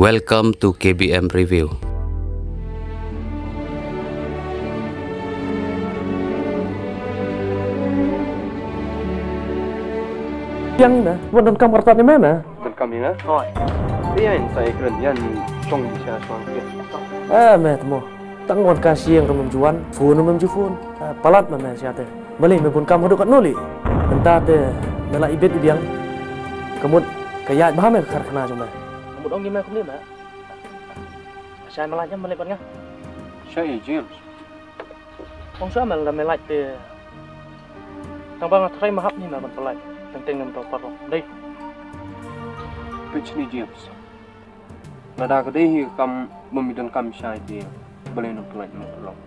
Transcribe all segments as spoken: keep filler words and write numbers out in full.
Welcome to K B M Review. Yang ina, wan donkam artat ni mena? Donkam ina? Oi. Iya in sa ikren yan song di sha song. Ah, me temo. Tang wan ka siang rum juan, phone rum ju phone. Ah, palat ma me siate. Bali me bun kam haduk kat nuli. Enta te me la ibit ibiang. Kamut ka yaid bha me ka karkhana jong me. Kamut ong ni me kumni me. Shai me lait jam balik ban nga. Shai James. Ong shai me la me lait te. Tang ba nga trai mahap ni me ban pelait. Teng teng nem tau parong. Dei. Pich ni James. Lada ka dei hi kam bym don kam shai te. Balei nang pelait nang pelong.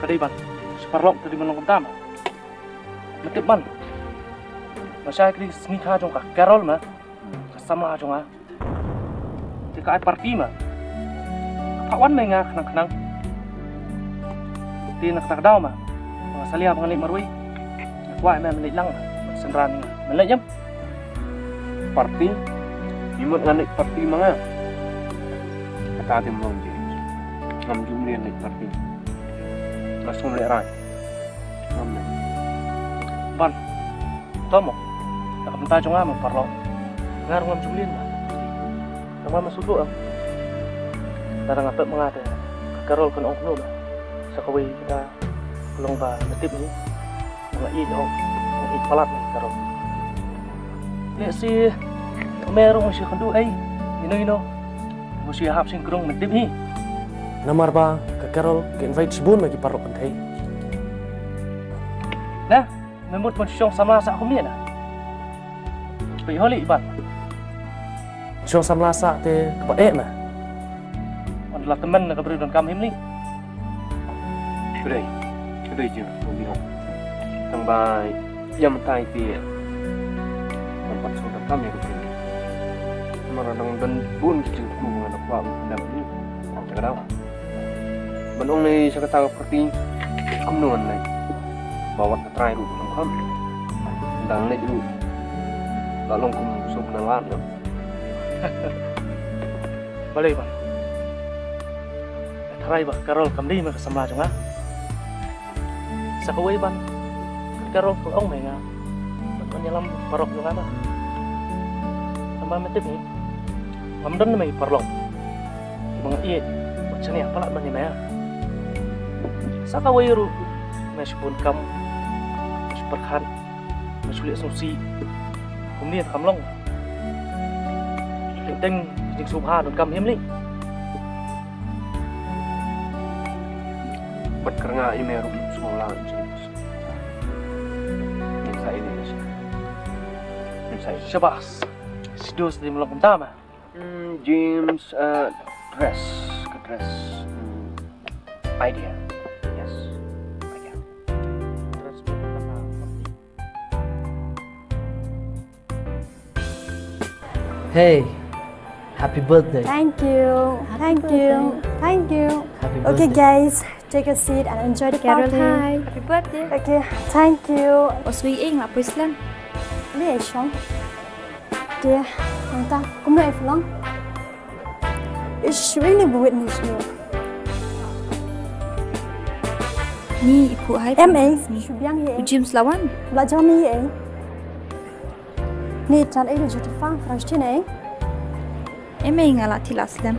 Ka dei ban. Separlok tadi melong kumta ma. Metip ban. Masa kri sngi kha jong ka Carol ma. Ka samla jong nga. Te ka ai party ma. Ka wan me nga khnang khnang. Te na ka daw ma. Nga salia ba nga leit marwei. Nga kwah me leit lang. Senran nga. Me leit jam. Party? Imut ngan leit party ma nga. Kata te mlong je. Ngam ju mlien leit party. Nga sngewleh rai. Ngam leit. Ban. Tomo. Ka mynta jong nga me parlok. Nga ruh ngam ju mlien ma. Tang ma me sngewthuh em. Tara nga pep ma nga te. Ka Carol kan ong kumno ma. Sa kawei kita. Ka long ba me tip ni. Nga ïeit hok, nga ïeit palat ni Carol. Lehse me ruh nga shu kynduh ei, ino ino. Nga shu hap sing krung me tip hi. Namar ba ka Carol ka invite shibun na ki paralok kynthei. Nah, me mut ban shong samla sah kumne na. Pei holi ban. Shong samla sah te kaba eh me. Wan la temen na ka briew donkam him ni. Ka dei, ka dei jing, ka dei jing. Tang ba ïa mynta ïa phi. Ban pat sngewthuh kam ïa ka phi. Namar dang don bun ki jingkylli nga da kwah ban pyndep ïa ka daw. Ban ong lei sha kata ka party kumno ngan leit. Ba wat ka trai ruh kam kham. Dang leit ruh. La long kum sum na lad ïa. Balei ban. Tharai ba ka Carol kam dei ma ka samla jong nga. Sa kawei ban ka Carol ka ong me nga ban wan ïalam paralok jong nga ba. Tang ba me tip hi ngam don me paralok ba nga ïeit ba shane palat ban ïa me. Sa kawei ruh me shu bun kam, me shu pyrkhat. Nga shu leh sngewsih. Kumne kam long. Teng teng jingsngewbha donkam him lei. Bad kyrnga ïa me ruh sngewbha. Ngin sa ïa ne sha. Ngin sa ïa. Shabas. Sidu sa dim long kumta ma. Hmm, James, uh, dress, ka dress. Hmm. Idea. Yes. Idea. Dress. Hey, happy birthday. Thank you. Happy Thank you. birthday. Thank you. Happy Okay, birthday. guys, take a seat and enjoy the Carol, party. hi. Happy birthday. Okay, thank you. Oswi ing la pui slem. Ni ai shong. Okay, nangta, kumno ai flong? Ish, really buwit ni shu. Ni ipu hai. Em ai, shu biang hi ai. James lawan. Bla jam hi ai. Ni tan ai lu juti fa, fresh tin ai. Em ai nga la ti la slem.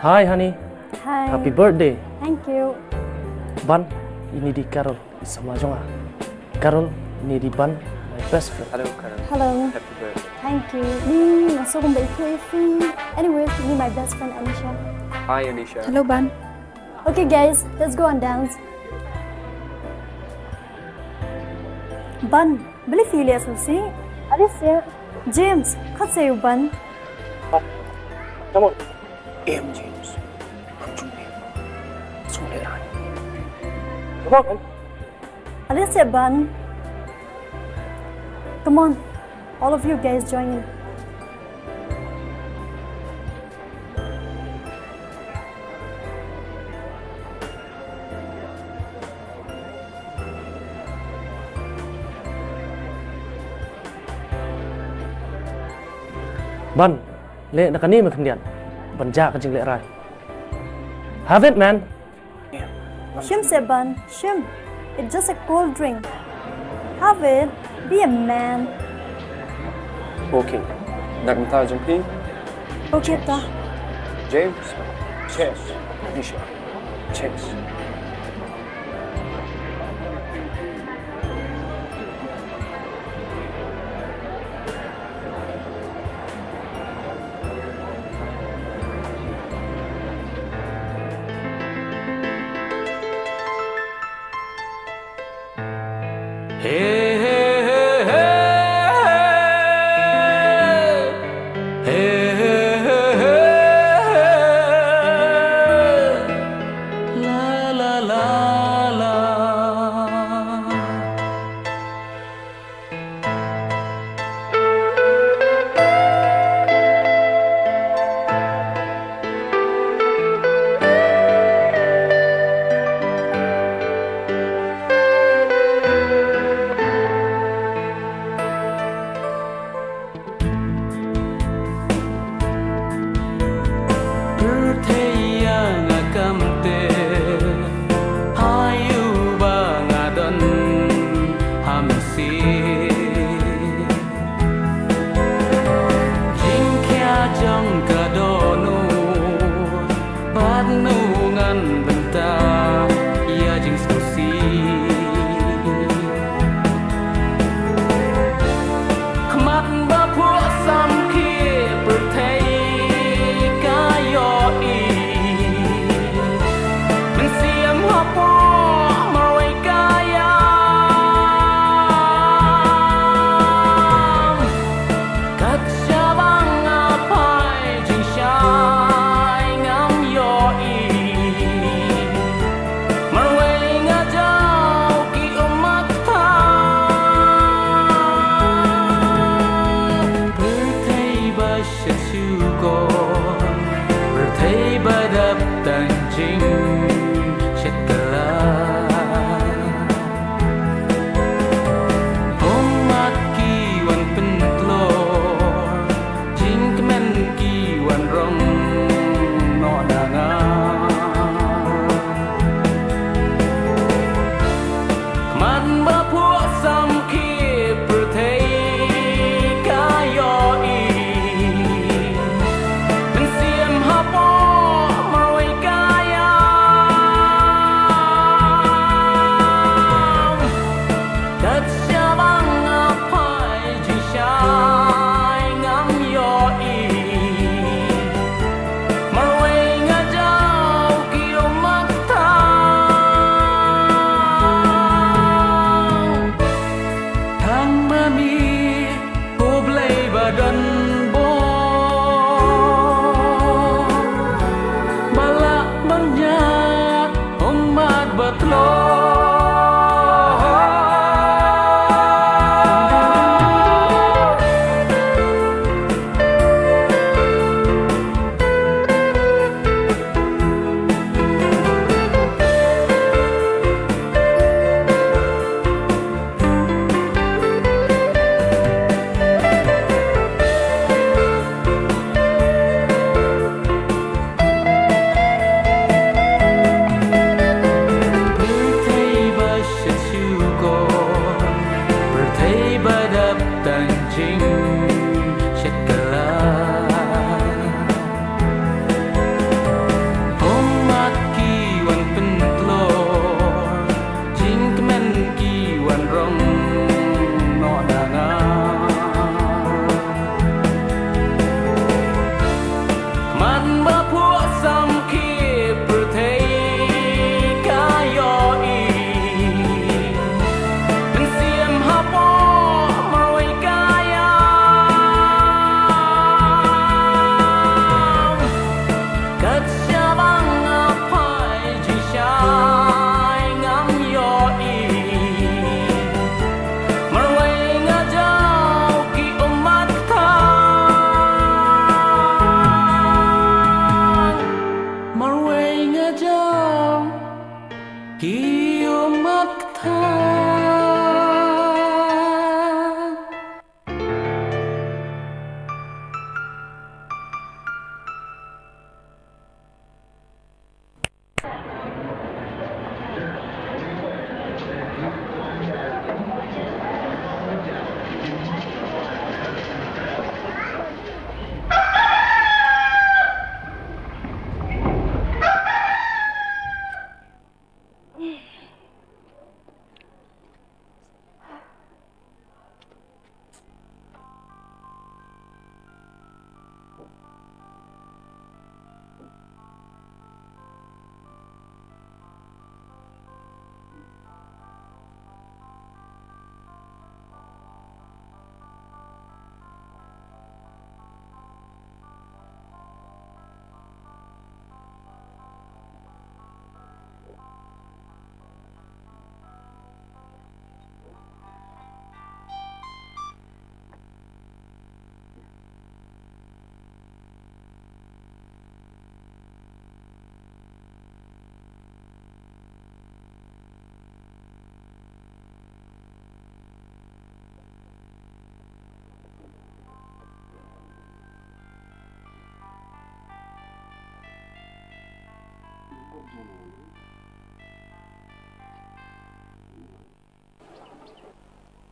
Hi, honey. Hi. Happy birthday. Thank you. Ban, ini di Carol, i samla jong nga. Carol, ini di Ban, my best friend. Hello, Carol. Hello. Happy birthday. Thank you. Ni, nga so kumba itu ifi. Anyways, ini my best friend Anisha. Hi, Anisha. Hello, Ban. Okay, guys, let's go and dance. Ban, beli fili asal si. Alicia. James, kat sayu Ban. Come on. Em James. Mam jumpa. Sulit. Come on. Alicia Ban. Come on. All of you guys join in. Ban, leh na kane mynkhyndiat ban jah ka jinglehrai. Have it, man. Shim se Ban, shim. It's just a cold drink. Have it. Be a man. Okay. Dak mynta jong phi. Okay ta. James. Cheers. Nisha. Cheers. Hey, hey, hey, hey. Hey, hey, hey, hey, hey. La, la, la, la. Pyrthei ïa nga kam te, ha ïing ba nga don ha mynsiem. Jingkhia jong ka dohnud, bad nu ngan bynta ïa jingsngewsih. Khmat ba phuh samkhih pyrthei ka ïohi. Mynsiem hapoh marwei ka ïam. Kat shaba nga phai jingshai ngam ïohi. Marwei nga jaw ki ummat tang. Pyrthei ba sha shukor, pyrthei ba dap tang jingshet kylla. Ummat ki wan pyntlor,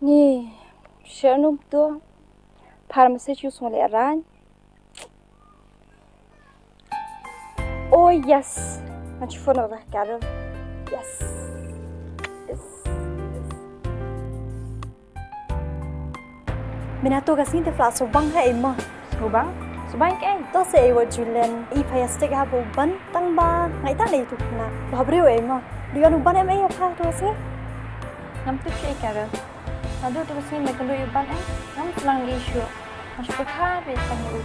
Ni, sha num tu. Phar message ïa u Sunglehrain. Oh yes. Ngan shu phone ïa ka Carol. Yes. Yes. Yes. Mynta to ka sngi te phi la sngewbang ha ei mo? Sngewbang? Sngewbang kaei? To sa ei wat ju len, i phi ïa stick ha ba u Ban, tang ba nga ïa tang ei tu khynnah. Ba briew ei mo? Dei u Ban em ei ïa phi to ka sngi? Ngam tip shuh ei Carol. Naduh to ka sngi me kynduh ïa u Ban em, ngam shu nang ïohi shuh. Nga shu pyrkhat beit tang ïa u.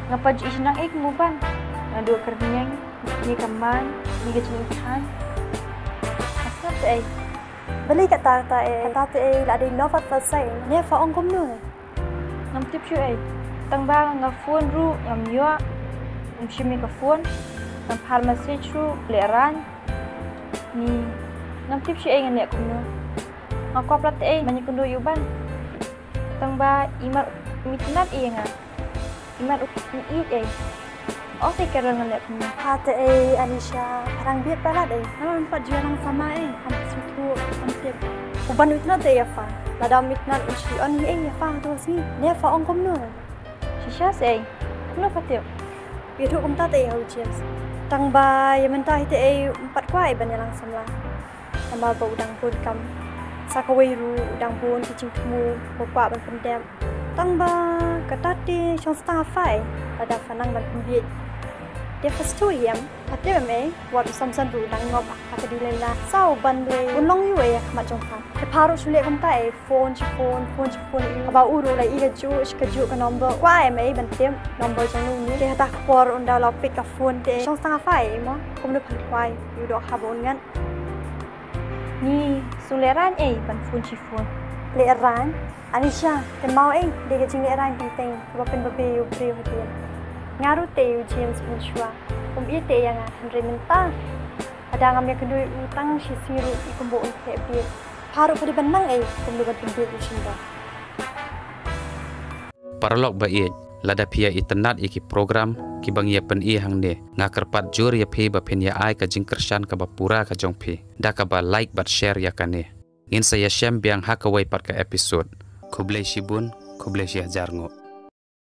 Nga pat ju ïohi shuh nang ei kum u Ban. Naduh ka rynïeng, ne ka man, ne ka jingïaid. Nga sngap sa ei. Balei kata kata ei, kata te ei la dei novat pat sa ei. Ne phi ong kumno? Ngam tip shuh ei. Tang ba nga phone ruh ngam ïoh. Um shim ïa ka phone. Ngam phar message ruh, leh rang. Ni, ngam tip shuh ei ngan leh kumno. Nga kwah palat ei ban ïakynduh ïa u Ban. Tang ba i mar um itynnad ïa nga. I mar um ïeit ei. Ong sa ei Carol ngan leh kumno. Ha te ei Anisha, pharang bieit palat ei. Nga ym pat ju ïa nang samla ei. Ngam sngewthuh, ngam tip. U Ban u itynnad te ïa phi. Lada um itynnad un shu ong ei ïa phi ha to ka sngi. Ne phi ong kumno? Shisha sa ei. Kumno phi tip? Ïathuh kumta te ïa u James. Tang ba ïa mynta hi te ei um pat kwah ei ban ïa nang samla. Namar ba u dang bun kam. Sa kawei ruh u dang bun ki jingthmu ba u kwah ban pyndep. Tang ba kata te shong stang ha phi ei. Lada phi nang ban pynbieit. Te phi sngewthuh ïa em. Phi tip em ei. Wat u Samson ruh u dang ngop ha ka dei Laila. Sa u Ban ruh un long ïa u ei ha khmat jong phi. Te phi ruh shu leh kumta ei. Phone shi phone, phone shi phone ïa u. Haba u ruh u la ïohi kajuh shi kajuh ka number. Kwah em ei ban tip number jong u ne. Te hata ka por un da u la pick ka phone te. Shong stang ha phi ei mo. Kumno phi kwah ïa u doh haba un ngat. Ni, Sunglehrain ei ban phone shi phone. Lehrain? Anisha, te maw ei, dei ka jinglehraiñ teng teng, kaba pynbabe ïa u briew hadien. Nga ruh te ïa u James mynshuwa. Um ïeit te ïa nga hynrei mynta. Lada ngam ïakynduh ïa u tang shi sngi ruh i kumba un khleh bieit. Phi ruh phi dei ban nang ei, kumno ban pynbieit ïa u shynrang. Paralok ba ïeit, lada phi ïa itynnad ïa ki program kiba ngi ïa pyni hangne, nga kyrpad jur ïa phi ba phin ïa ai ka jingkyrshan kaba pura ka jong phi da kaba like bad share ïa kane. Ngin sa ïashem biang ha kawei pat ka episode. Khublei shibun, khublei shihajar nguh.